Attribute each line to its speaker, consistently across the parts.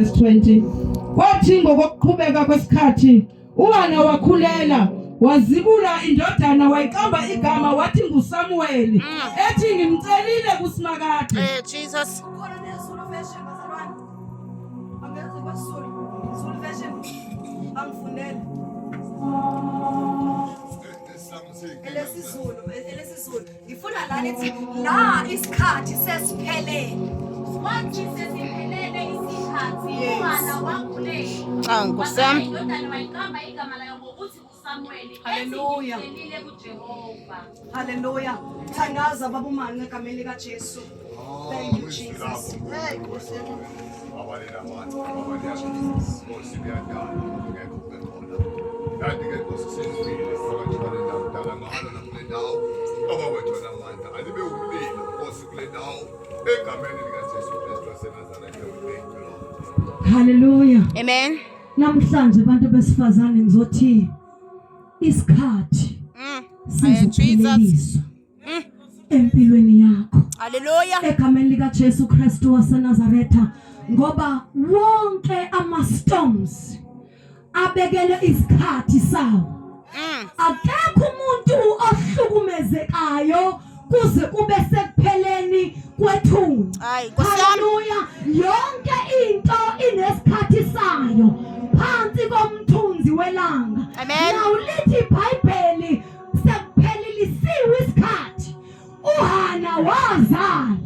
Speaker 1: 20. Kwathi ngokuqhubeka kwesikhathi uHana wakhulela wazibula indodana wayiqamba igama wathi nguSamuweli, ethi ngimcelile kuSimakade.
Speaker 2: Eh, Jesus.
Speaker 3: Khona neZulu version, bazalwane. Angeke kwaSulu. Zulu version. Bangifundele. ElesiZulu, elesiZulu. Ngifuna la lithi la isikhathi sesiphelele.
Speaker 4: Wathi sesiphelele isikhathi, uHana wakhulelwa.
Speaker 2: Ah, Nkosi yami.
Speaker 4: Indodana wayiqamba igama layo ngokuthi uSamuweli, ethi
Speaker 3: Hallelujah.
Speaker 4: ngimcelile kuJehova.
Speaker 3: Hallelujah. Thandaza, baba uManqe, egameni lika Jesu. Thank you, Jesus. Hey, Nkosi yami.
Speaker 5: Nkosi kuyadala ngekho kube khona. Kanti-ke Nkosi sizwile phakathi kwale ndawo dala ngalo nakule ndawo. Baba wethu onamandla alibe umlilo Nkosi kule ndawo egameni likaJesu Kristu waseNazaretha. Thank you, Lord.
Speaker 6: Hallelujah.
Speaker 2: Amen.
Speaker 6: Namhlanje bantu besifazane ngizothi isikhathi
Speaker 2: Eh, Jesus.
Speaker 6: sizopheleliswa empilweni yakho.
Speaker 2: Hallelujah.
Speaker 6: Egameni lika Jesu Kristu waseNazaretha, ngoba wonke ama storms abekelwe isikhathi sawo. Akekho umuntu ohlukumezekayo kuze kube sekupheleni kwethuna.
Speaker 2: Hayi, Nkosi yami.
Speaker 6: Haleluya. Yonke into inesikhathi sayo phansi komthunzi welanga.
Speaker 2: Amen.
Speaker 6: Now lithi iBhayibheli sekuphelelisiwe isikhathi. uHana wazala,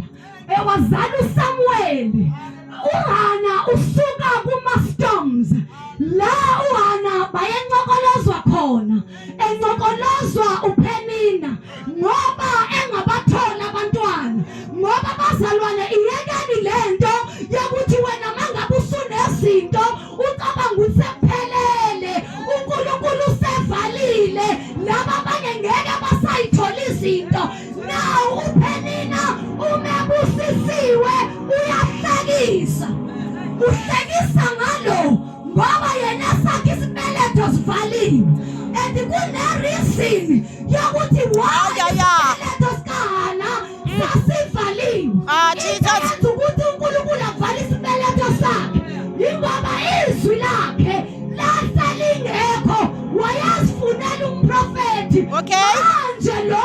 Speaker 6: ewazala uSamuweli. uHana usuka kuma storms la uHana bayencokolozwa khona, encokolozwa uPhenina ngoba engabathola abantwana. Ngoba bazalwane, iyekeni lento yokuthi wena mangabe usunezinto ucabanga ukuthi sekuphelele, uNkulunkulu usevalile, laba abanye ngeke basayithola izinto. Now uPhenina umebusisiwe uyahlekisa, uhlekisa ngalo ngoba yena sakhe isibeletho sivaliwe, and kune-reason yokuthi why isibeletho sikaHana sasivaliwe.
Speaker 2: Ah, Jesus.
Speaker 6: Into ukuthi uNkulunkulu avala isibeletho sakhe ingoba izwi lakhe lasalingekho, wayazifunela umprofethi. Manje lo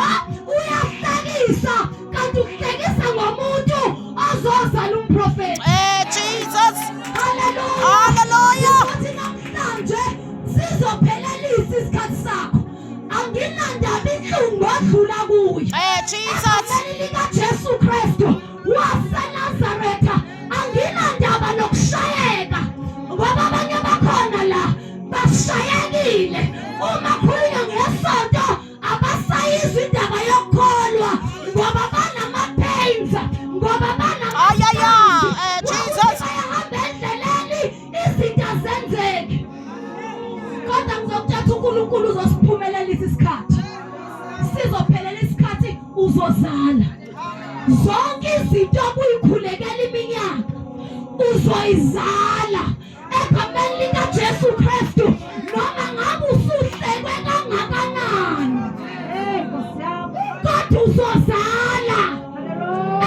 Speaker 6: uyahlekisa, kanti uhlekisa ngomuntu ozozala umprofethi.
Speaker 2: Eh, Jesus.
Speaker 6: Hallelujah.
Speaker 2: Hallelujah.
Speaker 6: Futhi namhlanje sizophelelisa isikhathi sakho. Anginandaba inhlungu odlula kuyo.
Speaker 2: Eh, Jesus.
Speaker 6: Egameni likaJesu Kristu waseNazaretha, anginandaba nokushayeka ngoba abanye bakhona la bashayekile. Uma khulunywa ngesonto abasayizwa indaba yokukholwa ngoba banama-pains, ngoba
Speaker 2: Ay, ay, ay. Eh, Jesus.
Speaker 6: Bayahamba endleleni, izinto azenzeki, kodwa ngizokuthatha uNkulunkulu uzosiphumelelisa isikhathi. Sizophelela isikhathi, uzozala. Zonke izinto obuyikhulekela iminyaka uzoyizala egameni likaJesu Kristu, noma ngabe usuhlekwe kangakanani, kodwa uzozala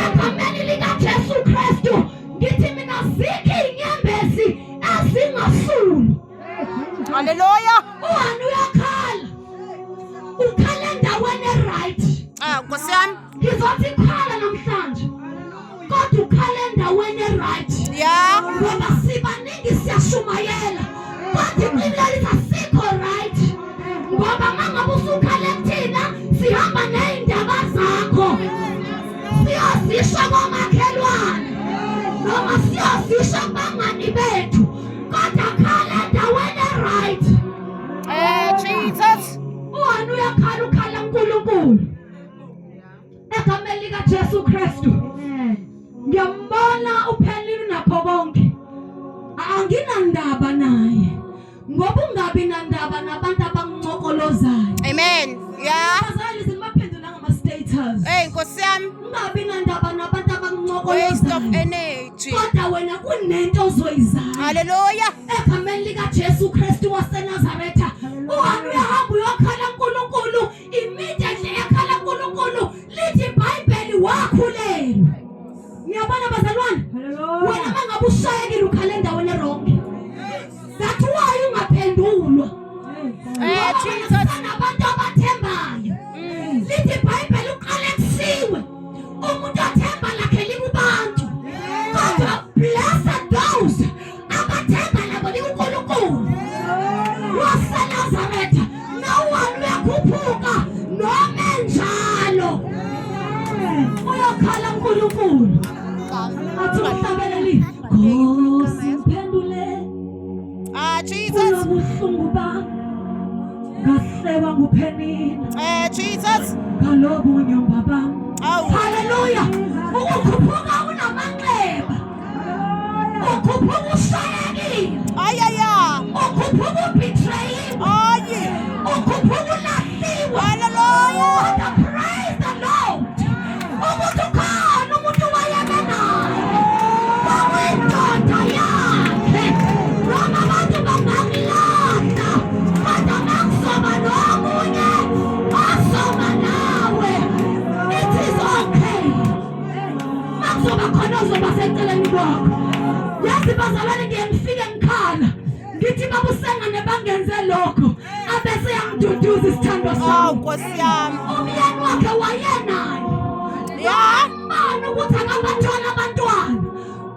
Speaker 6: egameni likaJesu Kristu. Ngithi mina zikho inyembezi ezingasulu.
Speaker 2: Hallelujah.
Speaker 6: UHana uyakhala, ukhala endaweni e-right.
Speaker 2: Ah, Nkosi yami.
Speaker 6: Ngizothi khala namhlanje, kodwa ukhala endaweni e-right. Ngoba sibaningi siyashumayela, kodwa iqiniso asikho right, ngoba mangabe usukhala kuthina sihamba ney'ndaba zakho siyozisho komakhelwane noma siyozisho kubangani bethu, kodwa khala endaweni e-right.
Speaker 2: Eh, Jesus.
Speaker 6: UHana uyakhala, ukhala uNkulunkulu. Egameni likaJesu Kristu, ngiyambona uPhenina unakho konke, anginandaba naye ngoba ungabi nandaba nabantu abancokolozayo.
Speaker 2: Amen. Yeah.
Speaker 6: Bazali zimaphendula ngama-status.
Speaker 2: Hey, Nkosi yami.
Speaker 6: Ungabi nandaba nabantu
Speaker 2: Waste of
Speaker 6: abancokolozayo,
Speaker 2: energy.
Speaker 6: kodwa wena kunento ozoyizala.
Speaker 2: Hallelujah.
Speaker 6: Egameni likaJesu Kristu waseNazaretha, uHana uyahamba uyokhala uNkulunkulu. Immediately ekhala uNkulunkulu, lithi iBhayibheli wakhulelwa. Ngiyabona bazalwane, wena mangabe ushayekile ukhala endaweni
Speaker 2: Jesus.
Speaker 6: Kunabantu abathembayo. Lithi iBhayibheli uqale kusiwe. Umuntu othemba lakhe likubantu. Kodwa blessed those abathemba labo likuNkulunkulu. WaseNazaretha nowani uyakhuphuka noma enjalo. Uyokhala uNkulunkulu. Athi umhlabeleli, Nkosi mphendule
Speaker 2: Ah, Jesus.
Speaker 6: kulobuhlungu bami. Ngahlekwa nguPhenina.
Speaker 2: Eh, Jesus.
Speaker 6: Ngalobunyomba bami.
Speaker 2: Awu.
Speaker 6: Haleluya. Ukukhuphuka unamanxeba. Ukhuphuka ushayekile.
Speaker 2: Ay, ay, ay.
Speaker 6: Ukhuphuka ubetrayiwe.
Speaker 2: Ay.
Speaker 6: Ukhuphuka ulahliwe.
Speaker 2: Hallelujah.
Speaker 6: Kodwa praise the Lord. Ukuthi ukhona umuntu wayeme naye. Kwakuyindoda yakhe. Noma abantu bangakulahla. Kodwa makuzoba nomunye ozoba nawe. It is okay. Makuzoba khona ozoba seceleni kwakho. Yazi bazalwane ngiye ngifike ngikhala. Ngithi babusengane bangenze lokho. Abese yangiduduza isithandwa
Speaker 2: Oh,
Speaker 6: sami.
Speaker 2: Nkosi yami.
Speaker 6: Umyeni wakhe wayenaye.
Speaker 2: Yeah.
Speaker 6: Wambona ukuthi akabathola abantwana.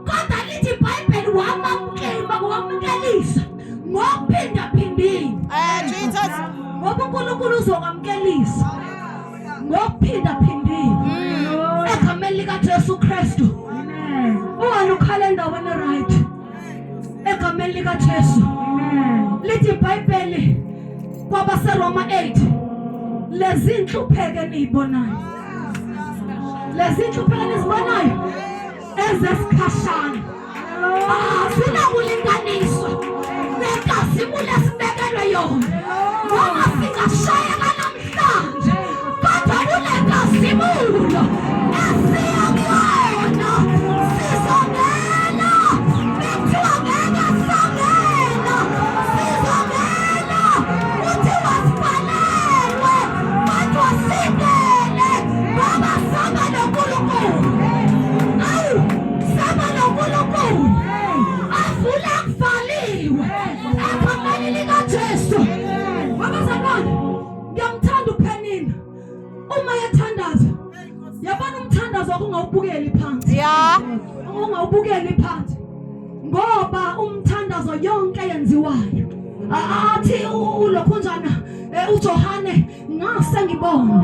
Speaker 6: Kodwa lithi iBhayibheli wamamukela wamukelisa ngokuphindaphindiwe.
Speaker 2: Eh, Jesus.
Speaker 6: Ngoba uNkulunkulu uzokwamukelisa ngokuphindaphindiwe. Egameni likaJesu Kristu. Ungani ukhala endaweni right. Egameni likaJesu. Lithi iBhayibheli kwabaseRoma 8 lezi inhlupheko eniyibonayo. Lezi inhlupheko enizibonayo ezesikhashana. Azinakulinganiswa nenkazimulo esibekelwe yona. Noma singashayeka namhlanje, kodwa kule nkazimulo esiya kuyona sizongena. Bekuthiwa ngeke sangena, sizongena. Kuthiwa sifanelwe, kodwa singene ngoba saba noNkulunkulu. Awu, saba noNkulunkulu. Avula kuvaliwe. Egameni likaJesu. Babazalwane, ngiyamthanda uPhenina. Uma ethandaza, yabona umthandazo ungawubukeli phansi.
Speaker 2: Yeah.
Speaker 6: Ungawubukeli phansi. Ngoba umthandazo yonke yenziwayo. Athi ulokhunjana uJohane ngase ngibona.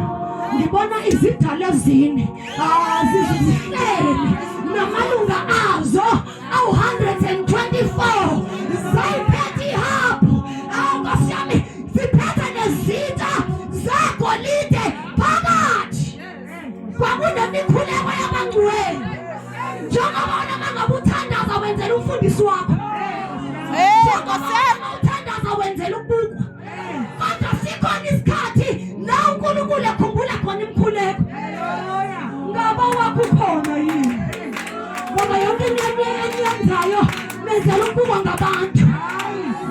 Speaker 6: Ngibona izidalwa ezine. Zihleli namalunga azo awu 124 zayiphethe ihabhu. Awu Nkosi yami, ziphethe nezitsha zegolide phakathi. Kwakunemikhuleko yabangcwele. Njengoba wena mangabe uthandaza wenzela umfundisi wakho.
Speaker 2: Eh, Nkosi yami.
Speaker 6: Uthandaza wenzela ukubukwa. Kodwa sikhona isikhathi la uNkulunkulu ekhumbula khona imikhuleko. Ngaba wakho ukhona yini? Ngoba yonke into eniyenzayo nenzela ukubukwa ngabantu.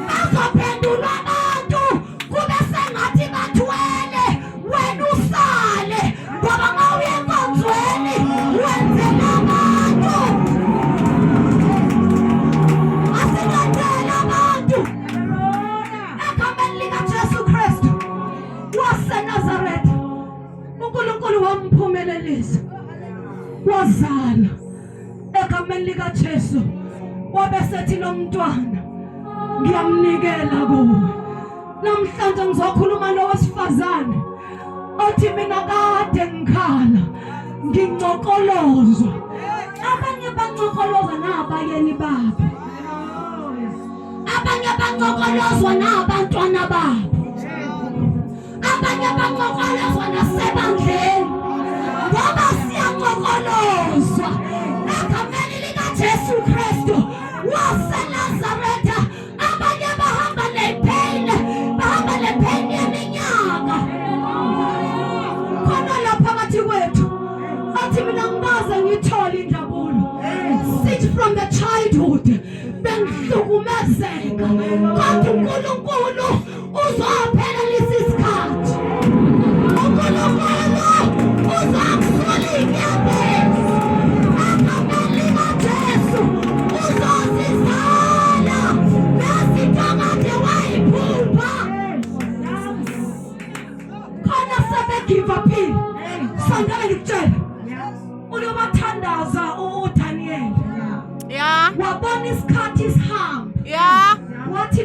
Speaker 6: Bazophendulwa abantu kube sengathi bathwele wena usale ngoba mawuya enkonzweni wenzela abantu. Asingenzela abantu. Egameni likaJesu Kristu waseNazaretha uNkulunkulu wamphumelelisa wazala egameni likaJesu wabesethi lo mntwana ngiyamnikela kuwe. Namhlanje ngizokhuluma nowesifazane othi mina kade ngikhala ngincokolozwa. Abanye bancokoloza nabayeni babo. Abanye bancokolozwa nabantwana babo. Abanye bancokolozwa nasebandleni. Ngoba siyancokolozwa egameni likaJesu Kristu waseNazaretha. Abanye bahamba nepain, bahamba nepain yeminyaka. Khona la phakathi kwethu athi mina ngikaze ngithole injabulo. Sit from the childhood bengihlukumezeka, kodwa uNkulunkulu uzophelelisa isikhathi. uNkulunkulu uzokusula inyembezi. Egameni likaJesu uzozizala nezinto kade wayiphupha.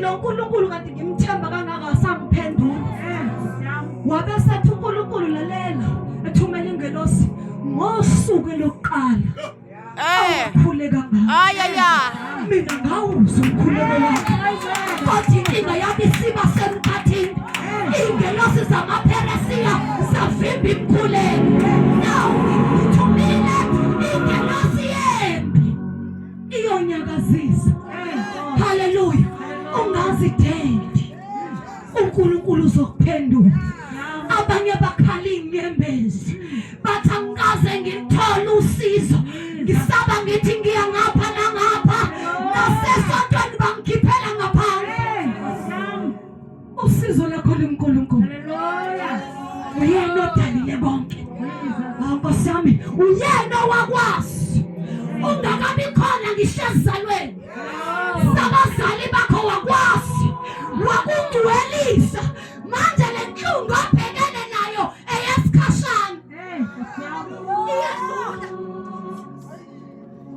Speaker 6: Wathi lo nkulunkulu kanti ngimthemba kangaka asangiphendula. Wabe sethi uNkulunkulu lalela, ethumela ingelosi ngosuku lokuqala. Awukhuleka ngayo.
Speaker 2: Ay ay ay.
Speaker 6: Mina ngawuzwa umkhuleko wakhe. Kodwa inkinga yami isiba semkhathini. Ingelosi zamaPheresiya zavimba imikhuleko. Now ngithumile ingelosi yempi iyonyakazisa. Haleluya. Ungazideli. uNkulunkulu uzokuphendula. Abanye bakhala inyembezi bathi angikaze ngilithole usizo, ngisaba ngithi ngiya ngapha nangapha, nasesontweni bangikhiphela ngaphandle. Usizo lakho liNkulunkulu. Uyena odalile bonke. Hawu Nkosi yami, uyena owakwazi ungakabi khona ngisho esizalweni sabazali bakho, wakwazi wakungcwelisa. Manje le nhlungu obhekene nayo eyesikhashana, iyadlula,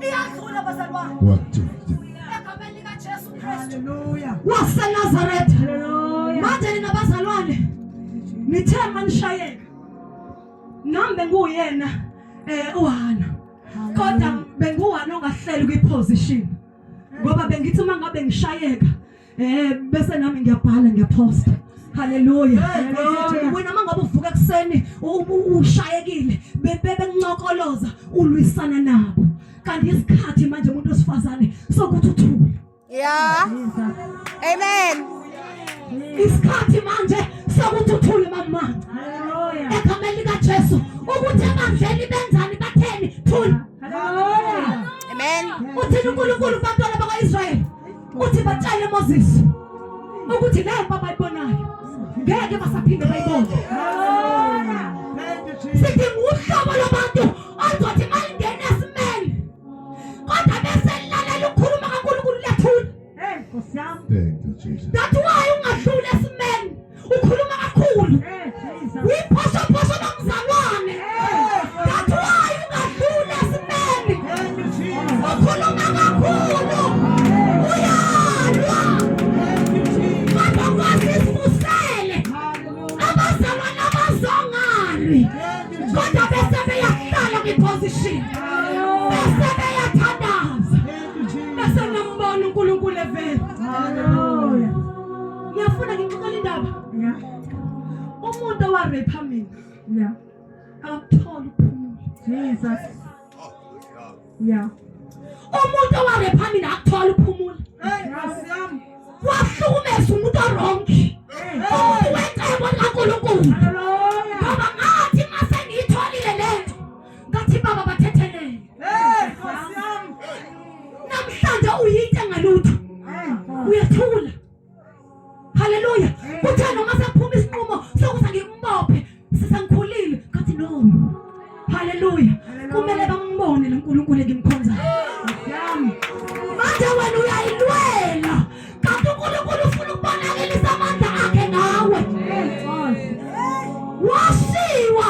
Speaker 6: iyadlula bazalwane.
Speaker 5: One, two, three.
Speaker 6: Egameni likaJesu Kristu waseNazaretha. Manje nina bazalwane nithe manishayeka, nami benguyena uHana, kodwa benguHana ongahleli kwiposition, ngoba bengithi uma ngabe ngishayeka bese nami ngiyabhala, ngiyaposta. Haleluya. Wena uma ngabe uvuka ekuseni ushayekile, bekuncokoloza, ulwisana nabo, kanti isikhathi manje umuntu wesifazane sokuthi uthule.
Speaker 2: Yeah. Amen.
Speaker 6: Isikhathi manje sokuthi uthule, mama, egameni likaJesu. Ukuthi ebandleni benzani, batheni, thula.
Speaker 2: Amen.
Speaker 6: Uthini uNkulunkulu kubantwana bakwa-Israyeli? Uthi batshele Moses ukuthi le mpa abayibonayo ngeke basaphinde bayibone. Sithi nguhlobo lwabantu ozothi malingena esimeni, kodwa bese lilalela ukukhuluma kaNkulunkulu, liyathula.
Speaker 5: Thank you, Jesus.
Speaker 6: That's why ungadluli esimeni, ukhuluma kakhulu, uyiphoshophosho nomzalwane. That's why ungadluli esimeni, ukhuluma kakhulu, uyalwa, kodwa Nkosi sivusele abazalwane abazongalwi, kodwa bese beyahlala kwiposition, bese beyathandaza, bese nambona uNkulunkulu evela. Ngiyafuna ngixoxele indaba. Umuntu owarepha mina akakuthola ukuphumula. Umuntu owarepha mina akuthola ukuphumula. Wahlukumeza umuntu owrong, umuntu wecebo likaNkulunkulu, ngoba ngathi mase ngiyitholile lento, ngathi baba bathethelele. Namhlanje uyinto engalutho, uyathula. Haleluya. Kuthe noma sekuphuma isinqumo sokuthi ngikumbophe, sisengikhulile, ngathi no, haleluya, kumele bambone lo nkulunkulu engimkhonzayo. Manje wena uyayilwela, kanti uNkulunkulu ufuna ukubonakalisa amandla akhe ngawe. Washiwa,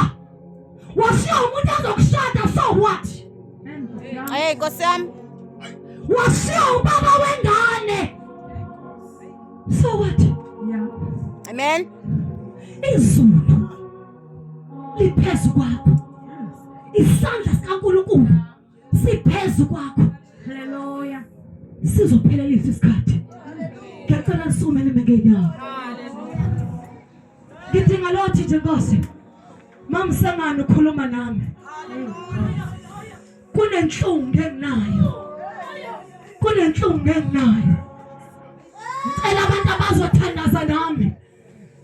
Speaker 6: washiwa umuntu azokushada, so what?
Speaker 2: Hey Nkosi yami.
Speaker 6: Washiwa ubaba wengane, so what?
Speaker 2: Amen.
Speaker 6: Izulu liphezu kwakho, isandla sikaNkulunkulu siphezu kwakho. Sizophelelisa isikhathi. Ngiyacela nisume nime ngeenyawo. Ngidinga lothi nje, Nkosi, mamsengane ukhuluma nami, kunenhlungu enginayo, kunenhlungu enginayo. Ngicela abantu abazothandaza nami,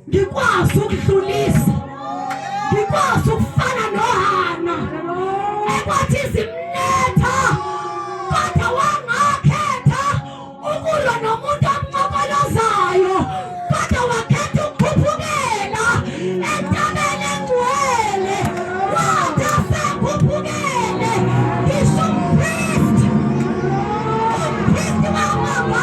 Speaker 6: ngikwazi ukudlulisa, ngikwazi ukufana noHana ekwathi zimnetha, kodwa wangakhetha ukulwa nomuntu amncokolozayo, kodwa wakhetha ukukhuphukela entabeni engcwele. Wathi asekhuphukele, ngisho umpristi, umpristi wangakwazi.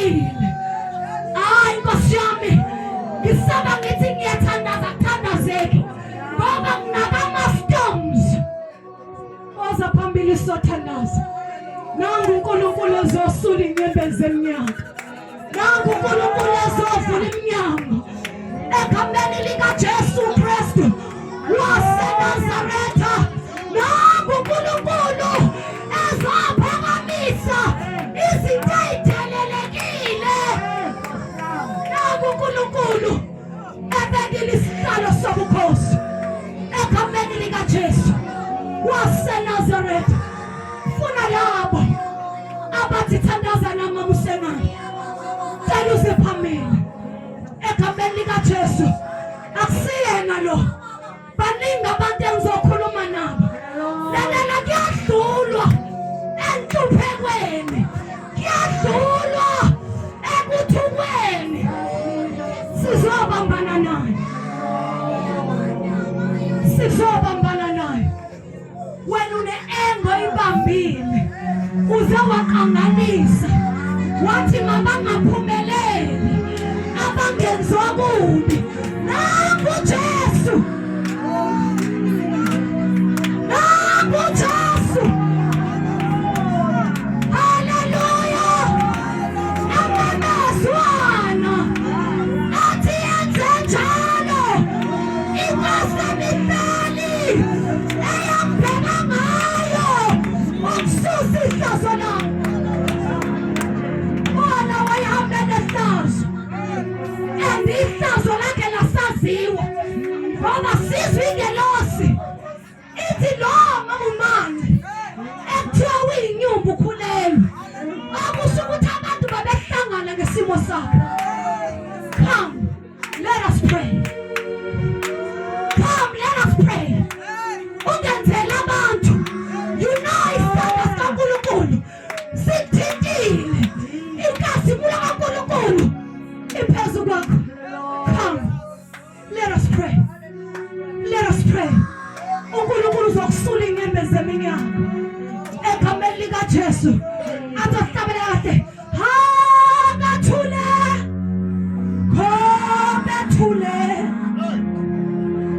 Speaker 6: Ngibambile. Hayi Nkosi yami. Ngisaba ngithi ngiyathandaza kuthandazeki. Ngoba nginaka ama storms. Woza phambili sothandaza. Nangu uNkulunkulu ezosula inyembezi zeminyaka. Nangu uNkulunkulu ezovula iminyango. Egameni likaJesu Kristu waseNazaretha. Nangu uNkulunkulu ezophakamisa izinto ey'thelelekile. Nangu uNkulunkulu ebekile isihlalo sobukhosi egameni likaJesu waseNazaretha. Funa labo abathi thandaza nami usengayo, cela uze phambili egameni likaJesu. Akusiyena lo, baningi abantu engizokhuluma nabo. Lalela, kuyadlulwa enhluphekweni, kuyadlulwa ekuthukweni. Sizobambana naye, sizobambana naye. Wena une-engo ibambile, uze waqanganisa wathi mabangaphumeleli abangenziwa kubi. Nangu Jesu, nangu Jesu. Haleluya! Amamezwana athi yenze njalo inkosi emihlali eyambheka ngayo ukususa ihlazo lakhe. Wona wayehambe nehlazo and ihlazo lakhe lasaziwa ngoba sizwe ingelosi ithi lo mama ekuthiwa uyinyumba ukhulelwe, okusho ukuthi abantu babehlangana ngesimo sakhe. Come, let us pray. Come, let us pray. Ungenzela abantu, you know, isandla sikaNkulunkulu sikuthintile, inkazimulo kaNkulunkulu iphezu kwakho. Come, let us pray. Let us pray. UNkulunkulu uzokusula inyembezi zeminyaka.